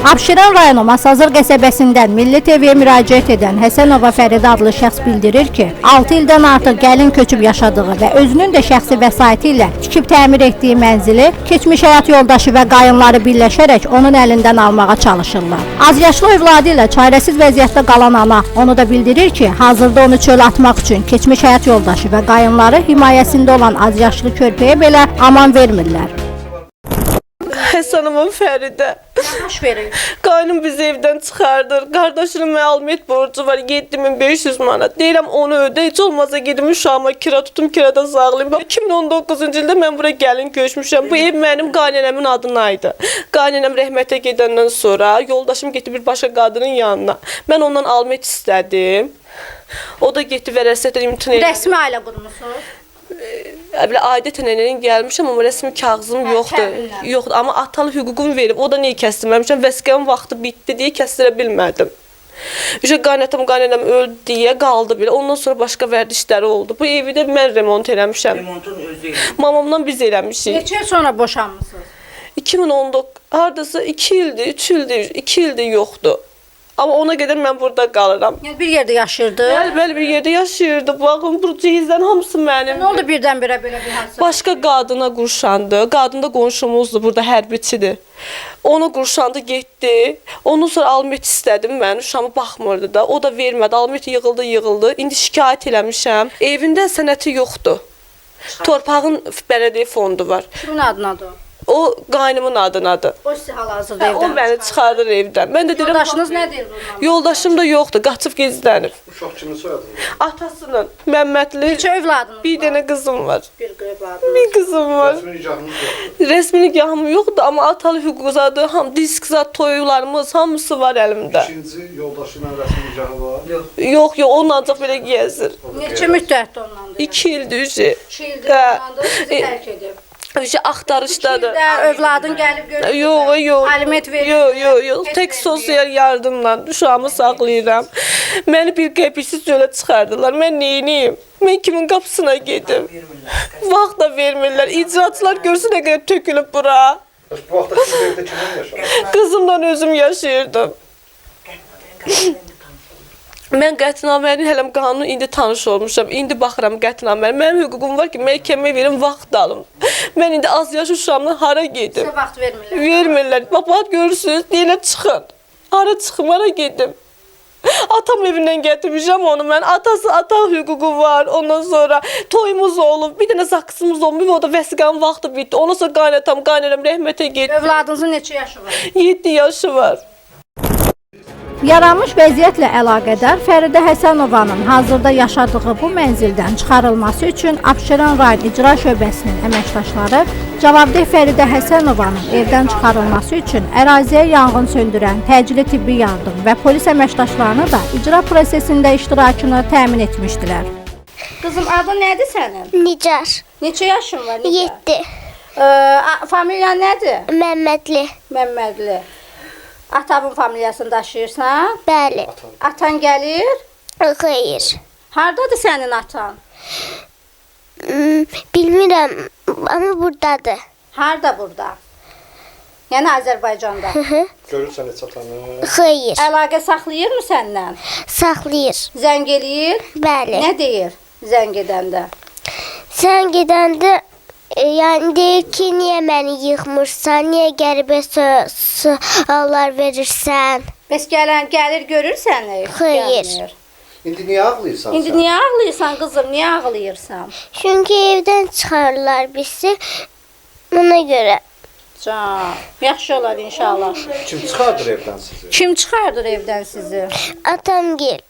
Abşeron rayonu Masazır qəsəbəsindən Milli TV-yə müraciət edən Həsənova Fəridə adlı şəxs bildirir ki, 6 ildən artıq gəlin köçüb yaşadığı və özünün də şəxsi vəsaiti ilə tikib təmir etdiyi mənzili keçmiş həyat yoldaşı və qayınları birləşərək onun əlindən almağa çalışırlar. Azyaşlı övladı ilə çarəsiz vəziyyətdə qalan ana onu da bildirir ki, hazırda onu çölə atmaq üçün keçmiş həyat yoldaşı və qayınları himayəsində olan azyaşlı körpəyə belə aman vermirlər. Həsənova Fəridə. Baş verir. Qaynım bizi evdən çıxardır. Qardaşının məlumiyyət borcu var 7500 manat. Deyirəm onu ödə. Heç olmazsa gedim uşağıma kira tutum, kirada saxlayım. Bax, 2019-cu ildə mən bura gəlin köçmüşəm. Bu ev mənim qaynənəmin adına idi. Qaynənəm rəhmətə gedəndən sonra yoldaşım getdi bir başqa qadının yanına. Mən ondan almet istədim. O da getdi vərəsətdən imtina elədi. Rəsmi ailə qurmusunuz? Belə aidiyyət ənənənin gəlmişəm, amma rəsmi kağızım yoxdur. təminlə. Yoxdur, amma atalıq hüququmu verib. O da niyə kəsdirməmişəm? Vəsiqəmin vaxtı bitdi deyə kəsdirə bilmədim. Ücə qaynatam, qaynanam öldü deyə qaldı belə. Ondan sonra başqa vərdişləri oldu. Bu evi də mən remont eləmişəm. Remontun özü. Mamamdan biz eləmişik. Neçə il sonra boşanmısınız? 2019 hardasa 2 ildir, 3 ildir, 2 ildir yoxdur. Amma ona qədər mən burada qalıram. Yəni bir yerdə yaşayırdı. Bəli, bəli bir yerdə yaşayırdı. Baxın, bu cihizlərin hamısı mənim. Nə oldu birdən-birə belə bir hadisə? Başqa qadına qurşandı. Qadın da qonşumuzdur, burada hərbiçidir. Ona qurşandı, getdi. Ondan sonra almet istədim mən, uşağıma baxmırdı da. O da vermədi. Almet yığıldı, yığıldı. İndi şikayət eləmişəm. Evində sənəti yoxdur. Torpağın bələdiyyə fondu var. Kimin adınadır o? O qaynımın adınadır. O sizi hal-hazırda Hə, evdən. o məni çıxardır evdən. Mən də deyirəm, Yoldaşınız nə deyir bundan? Yoldaşım da yoxdur, qaçıb gizlənib. Uşaq kimin soyadını? Atasının Məmmədli Neçə övladınız bir var? dənə qızım var. Bir övladınız. Bir qızım var. Rəsmi nikahınız yoxdur. Rəsmi nikahım yoxdur, amma atalı hüquq zadı, ham disk zad toylarımız hamısı var əlimdə. İkinci yoldaşı ilə rəsmi nikahı var. Yox. Yox, yox, onunla ancaq belə gəzir. O da Neçə qeyri. müddətdir ondandır? 2 ildir ücə. 2 ildir Hə. ondandır, sizi tərk edib. Ücə axtarışdadır. İldə övladın gəlib görür. Yox, yox. Aliment verir. Yox, yox, yox. Heç Tək vermir. sosial yardımla uşağımı saxlayıram. Məni bir qəpiksiz çölə çıxardılar. Mən neyniyim? Mən kimin qapısına gedim? Vaxt da vermirlər. İcraçılar görsün nə qədər tökülüb bura. Bəs bu vaxtda siz evdə kiminlə yaşayırsınız? Qızımla özüm yaşayırdım. Mən qətnamənin hələm qanunu indi tanış olmuşam. İndi baxıram qətnaməyə. Mənim hüququm var ki, məhkəməyə verim, vaxt alım. Mən indi az yaş uşağımla hara gedim? Sizə vaxt vermirlər. Vermirlər. Baba görürsünüz, deyirlər çıxın. Hara çıxım, hara gedim? Atam evindən gətirmişəm onu mən. Atası, ata hüququ var. Ondan sonra toyumuz olub, bir dənə zaksımız olub. O da vəsiqənin vaxtı bitdi. Ondan sonra qaynatam, qaynanam rəhmətə getdi. Övladınızın neçə yaşı var? 7 yaşı var. Yaranmış vəziyyətlə əlaqədar Fəridə Həsənovanın hazırda yaşadığı bu mənzildən çıxarılması üçün Abşeron rayon İcra şöbəsinin əməkdaşları cavabdeh Fəridə Həsənovanın evdən çıxarılması üçün əraziyə yanğın söndürən, təcili tibbi yardım və polis əməkdaşlarını da icra prosesində iştirakını təmin etmişdilər. Qızım, adı nədir sənin? Nicar. Neçə yaşın var? 7. Familiya nədir? Məmmədli. Məmmədli. Atamın familiyasını daşıyırsan? Bəli. Atan gəlir? Xeyr. Hardadır sənin atan? Bilmirəm, amma burdadır. Harda burada? Yəni Azərbaycanda. Görürsən heç atanı? Xeyr. Əlaqə saxlayırmı səndən? Saxlayır. Zəng eləyir? Bəli. Nə deyir zəng edəndə? Sən gedəndə yəni deyir ki, niyə məni yıxmırsan, niyə qəribə suallar verirsən? Bəs gələn gəlir görür səni? Xeyr. Gəlmir. İndi niyə ağlayırsan İndi sən? niyə ağlayırsan qızım? Niyə ağlayırsan? Çünki evdən çıxarırlar bizi. Buna görə. Can, yaxşı olar inşallah. Kim çıxardır evdən sizi? Kim çıxardır evdən sizi? Atam gəl.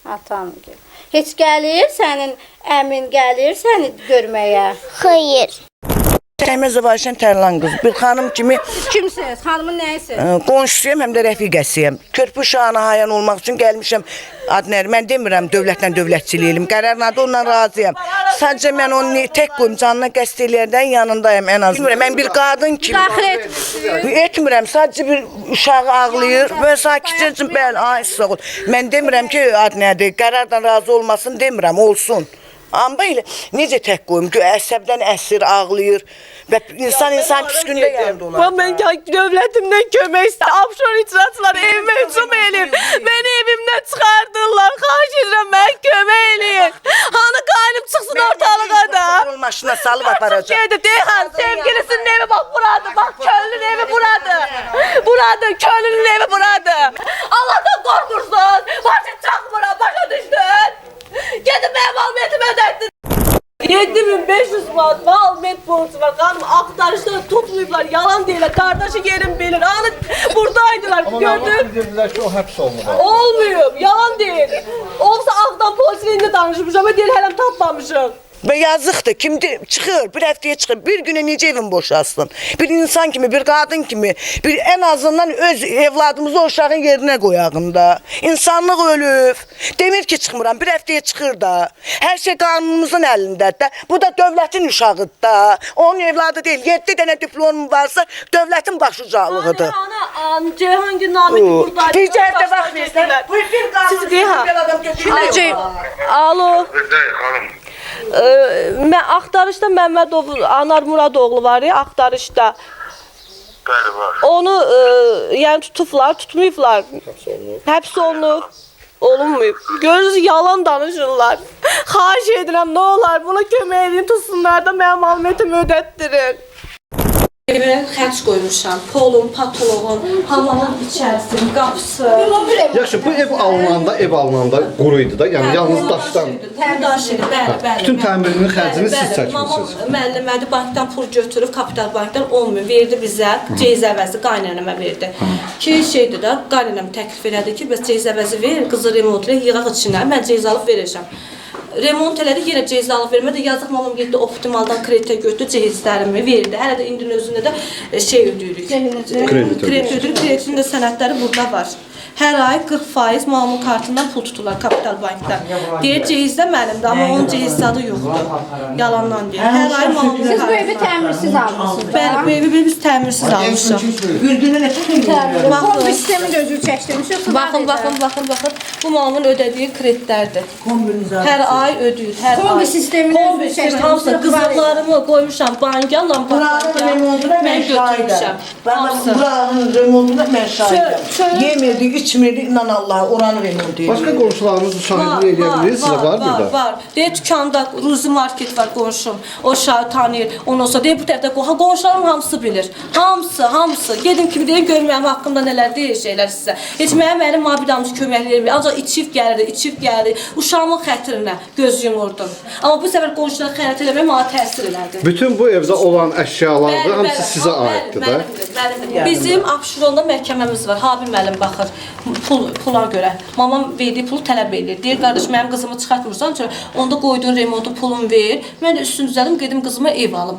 Atam gəl. Heç gəlir sənin əmin gəlir səni görməyə. Xeyr. Təməzova Ayşən Tərlan qız. Bir xanım kimi Siz kimsiniz? Xanımın nəyisiniz? Qonşusuyam, həm də rəfiqəsiyəm. Körpü uşağına hayan olmaq üçün gəlmişəm. Ad nə, mən demirəm dövlətlə dövlətçilik eləyim. Qərarla ondan razıyam. Sadəcə mən onu tək qoyum, canına qəsd eləyərdən yanındayam ən az. Bilmirəm, mən bir qadın kimi Daxil etmirsiniz. etmirəm. Sadəcə bir uşağı ağlayır və sakitcə bəli, ay sağ ol. Mən demirəm ki, ad nədir, qərarla razı olmasın demirəm, olsun. Amma elə necə tək qoyum? Əsəbdən əsir, ağlayır və insan insan pis gündə yanında olar. Bax, mən dövlətimdən kömək istəyirəm. Abşeron icraçıları evimə hücum eləyib. Məni evimdən çıxardırlar. Xahiş edirəm, mənə kömək eləyin. Hanı qaynım çıxsın ortalığa da. Patrol maşına salıb aparacaq. Gedib, Deyxan, sevgilisinin evi bax buradır. Bax, könlün evi buradır. Buradır, könlünün evi buradır. Allahdan qorxursun. Başı çaxmıram, başa düşdün. Gedib mənim almentimi ödətdin. 7500 manat alment borcu var. Xanım, axtarışda da tutmayıblar. Yalan deyirlər. Qardaşı yerim bilir. Anı buradaydılar. Amma məlumat Gördün. bildirdilər ki, o həbs olunub. Olmayıb. Yalan deyir. Olsa Ağdam polisinə indi danışmışam. Amma deyir, hələm tapmamışıq. Və yazıqdır. Kim çıxır, bir həftəyə çıxır. Bir günə necə evin boşalsın? Bir insan kimi, bir qadın kimi, bir ən azından öz evladımızı o uşağın yerinə qoyağın da. İnsanlıq ölüb. Demir ki, çıxmıram, bir həftəyə çıxır da. Hər şey qanunumuzun əlindədir də. Bu da dövlətin uşağıdır da. Onun evladı deyil. 7 dənə diplomum varsa dövlətin başucalığıdır. Ana, Ceyhangir Namiq buradaydı. Bir cəhətdə bax versən, bu bir qanun, Siz Deyhan. bir adam götürür. Alo. Buradayım xanım. Mən axtarışda Məmmədov, Anar Muradoğlu var ya, axtarışda. Bəli var. Onu yəni tutublar, tutmayıblar. Həbs olunub. Həbs olunub. Olunmayıb. Görürsünüz, yalan danışırlar. Xahiş edirəm, nə olar, buna kömək edin, tutsunlar da mənim almentimi ödətdirin. Evə xərc qoymuşam. Polun, patoloğun, hamamın içərisi, qapısı. Yaxşı, bu ev alınanda, quru idi da, yəni yalnız daşdan. Quru daş idi, bəli, bəli. Bütün təmirinin xərcini Bəli, siz bəli. çəkmisiniz. Mamam müəllimədir, bankdan pul götürüb, Kapital bankdan 10 min verdi bizə, cehiz əvəzi qaynanama verdi. Ki şeydir də, qaynanam təklif elədi ki, bəs cehiz əvəzi ver, qızı remont elə, yığaq içinə, mən cehiz alıb verəcəm. Remont elədi, yenə cehiz alıb vermədi. Yazıq mamam getdi Optimaldan kreditə götürdü, cehizlərimi verdi. Hələ də indinin özündə də şey ödəyirik. Kredit Kredit ödəyirik. Kreditin də sənədləri burada var. Hər ay 40% mamamın kartından pul tuturlar Kapital Bankdan. Deyir cehiz də mənimdir, amma onun cehiz zadı yoxdur. Yalandan deyir. Hər ay mamamın Siz bu evi kartından. təmirsiz almısınız. Bəli, bu evi biz təmirsiz almışıq. Bir günə nə təmirlər? Kombi sistemi də özünüz çəkdirmişsiniz. Baxın, baxın, baxın, baxın. Bu mamamın ödədiyi kreditlərdir. Hər ay ödəyir, hər ay. Kombi sistemini Kombi özünüz sistemi hamısı çəkdirmişsiniz. qızıllarımı qoymuşam banka, Buranın lamparlarga. remontuna Mən mən şahidəm. götürmüşəm. Hamısı. Buranın remontuna mən şahidəm. Çöl- Yemirdi, içmirdi, inan Allaha, oranı remont edir. Başqa qonşularınız şahidlik eləyə bilir, sizə var burada? Var. Deyir dükanda Ruzi market var qonşum. O şahı tanıyır. Ondan sonra deyir bu tərəfdə qonşularım hamısı bilir. Hamısı, hamısı. Gedin kimi deyir görün mənim haqqımda nələr deyəcəklər sizə. Heç mənim əlim mənə bir damcı köməklik eləmir. Ancaq içib gəlirdi, içib gəlirdi. Uşağımın xətrinə göz yumurdum. Amma bu səfər qonşulara xəyanət eləmək mənə təsir elədi. Bütün bu evdə olan əşyalar da Bəli, hamısı bəli. sizə Bəli, aiddir də. Mənimdir, mənimdir. Bizim Abşeronda məhkəməmiz var. Habil müəllim baxır pula görə. Mamam verdiyi pulu tələb eləyir. Deyir qardaş mənim qızımı çıxartmırsan, çünki onda qoyduğun remontu pulun ver. Mən də üstünü düzəldim, gedim qızıma ev alım.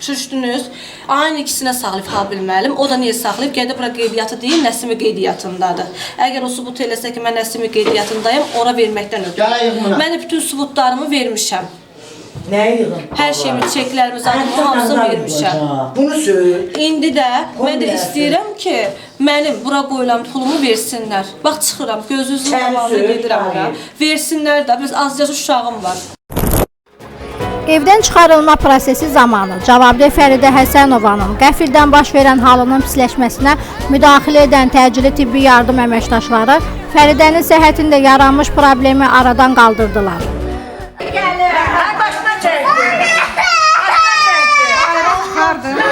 Düşdünüz? Ayın ikisinə saxlayıb Habil müəllim. O da niyə saxlayıb? Gəldi bura qeydiyyatı deyil, Nəsimi qeydiyyatındadır. Əgər o sübut eləsə ki, mən Nəsimi qeydiyyatındayım, ora verməkdən ötürü. Mən də bütün sübutlarımı vermişəm. Nəyi yığın? Hər şeyimi, çeklərimi, zadımı hamısını vermişəm. Bunu söyle. İndi də mən də istəyirəm ki, mənim bura qoyulan pulumu versinlər. Bax çıxıram, gözünüzün Sən qabağında söz, gedirəm də. hayır. Versinlər də. Biz az yaş uşağım var. Evdən çıxarılma prosesi zamanı cavabdeh Fəridə Həsənovanın qəfildən baş verən halının pisləşməsinə müdaxilə edən təcili tibbi yardım əməkdaşları Fəridənin səhhətində yaranmış problemi aradan qaldırdılar. Başına çəkdi. Başına çəkdi.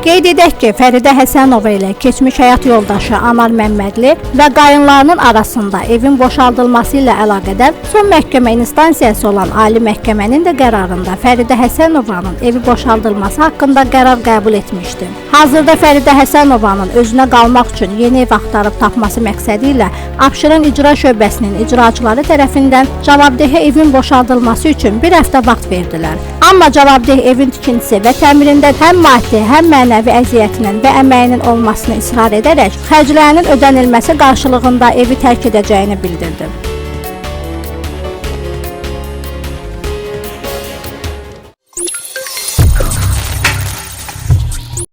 Qeyd edək ki, Fəridə Həsənova ilə keçmiş həyat yoldaşı Anar Məmmədli və qayınlarının arasında evin boşaldılması ilə əlaqədar son məhkəmə instansiyası olan Ali Məhkəmənin də qərarında Fəridə Həsənovanın evi boşaldılması haqqında qərar qəbul etmişdi. Hazırda Fəridə Həsənovanın özünə qalmaq üçün yeni ev axtarıb tapması məqsədi ilə Abşeron İcra Şöbəsinin icraçıları tərəfindən cavabdehə evin boşaldılması üçün bir həftə vaxt verdilər. Amma cavabdeh evin tikintisi və təmirində həm maddi, həm mənəvi əziyyətinin və əməyinin olmasını israr edərək xərclərinin ödənilməsi qarşılığında evi tərk edəcəyini bildirdi.